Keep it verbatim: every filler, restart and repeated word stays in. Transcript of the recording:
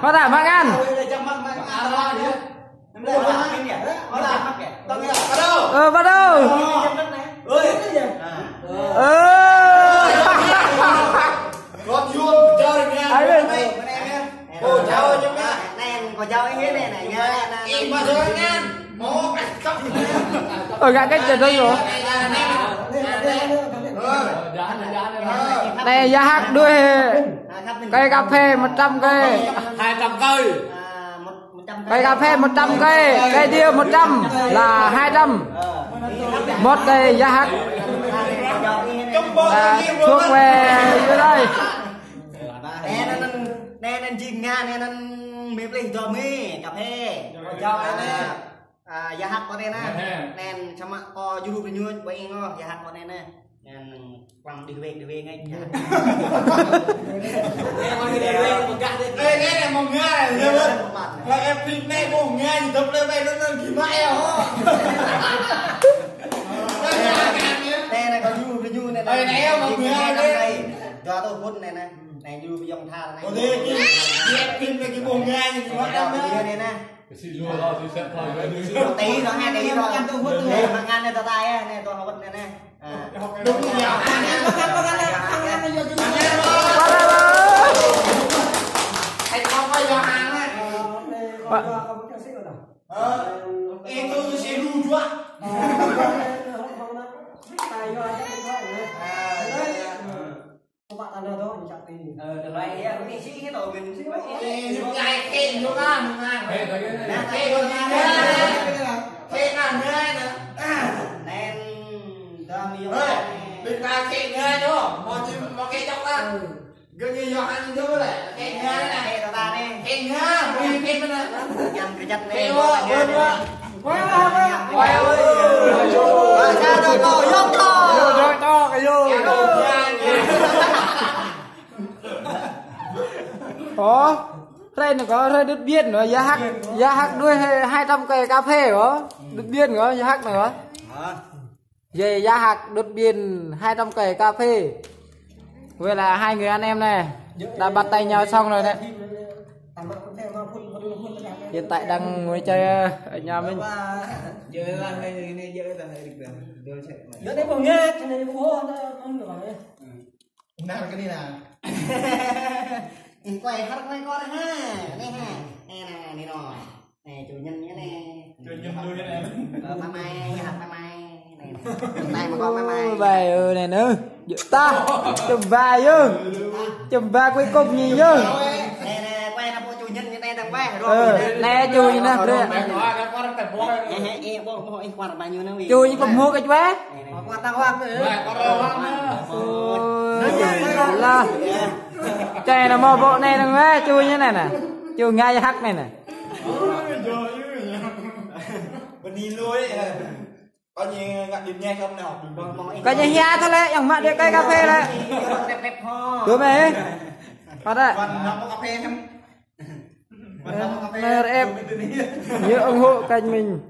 Hơđa, mă ngăn. Ơ, bắt đầu. Ơ. Ai bên. Ơ, gak kĕ čơđai yơh. Anai Yahak đuaĭ hĭ. Cây cà phê một trăm cây. Hai trăm cây. Cây cà phê một trăm cây, cây điều một trăm là hai trăm. Một cây Yahak là thuộc về dưới đây. Anai anŭn, anai anŭn jing ngă, anai anŭn mơplih dŏ mơ̆, cà phê. Yahak kơ anai anai. Anai anŭn samơ̆ kơ juru pơñuč, ƀơi ing ôh, Yahak kơ anai anai. Anŭn klăm đih wek, đih wek ngai. Anai anai mơ̆ng ngă, anai anŭn. Anai anŭn kơ juru pơñuč anai. Anai anŭn mơ̆ng ngă anai. Dŏ tơ hŭn anai anai. Anai juru pơñuč tha anai. Ơ, anai anŭn kơ juru pơñuč anai. Kơ si lu lo si sĕt thoi kơ si lu. Tĭ lo, hai tĭ lo. Anai mơ̆ng ngă anai tơ tai anai, tơ hŭn anai anai. Đúng rồi. Thầy không có Yohan á. Ơ, itu si lu juă. Ơ, tơlơi ya, kơ si hĭ tơ, kơ si. Ơ, ñu ngă kĕ ñu ngă. Ơ, tơlơi ya. Kĕ ñu ngă. Kĕ ngă ngă nă. Anŭn, tơm yơh. Ơ, ƀing ta kĕ ngă ñu. Mơ̆ či, mơ̆ kĕ čŏk ta. Gơñu Yohan ñu lĕ. Kĕ ngă nă. Kĕ tơlơi anai. Kĕ ngă, ƀu kĕ mơ̆n nă. Ñăm kơjăp anai. Kĕ wă, wă, wă. Wă, wă, wă. Wă, sa tơ kơ, yŏk tơ. Yŏk tơ, kơ yŏk. Ơ, hrơi anai kơ, hrơi Điện Biên anai, Yahak, Yahak đuaĭ hai, hai trăm cây cà phê kơ. Điện Biên kơ, Yahak anai kơ. Hă? Yahak Điện Biên hai trăm cây cà phê. Vậy là hai người anh em này đã bắt tay nhau xong rồi đấy. Hiện tại đang ngồi chơi, ờ, ở nhà mình. Nar kơ anai nă. Ih, kuai hăr kuai kor ha. Anai ha. Anai nă, anai nă. Anai, čô Nhân ñu anai. Čô Nhân lui anai. Ơ, mă mai, Yahak mă mai. Anai, anai. Anai mă kơ mă mai. Ơ, bai ơ, anai nă. Yơh, ta. Čơm ba yơh. Čơm ba kuai kŏp ñu yơh. Anai, anai, kuai ană pô čô Nhân ñu anai đang bai. Ơ, anai čô ñu anai, bre. Ơ, ơ, ơ, ƀôh, ƀôh, ih kuar ba ñu anai wih. Čô ñu pơhmuh kơ čuai. Ơ, lah. Čai nă mơ̆ ƀô̆ anai nă, čô ñu anai nă. Čô ngă Yahak anai nă. Kơ ñu hia thơ lĕ, yang mă đuaĭ kơi cà phê lĕ. Đuaĭ mơ̆. Pă đă. Ơ, ơ, ĕp. Nhớ ủng hộ kênh mình.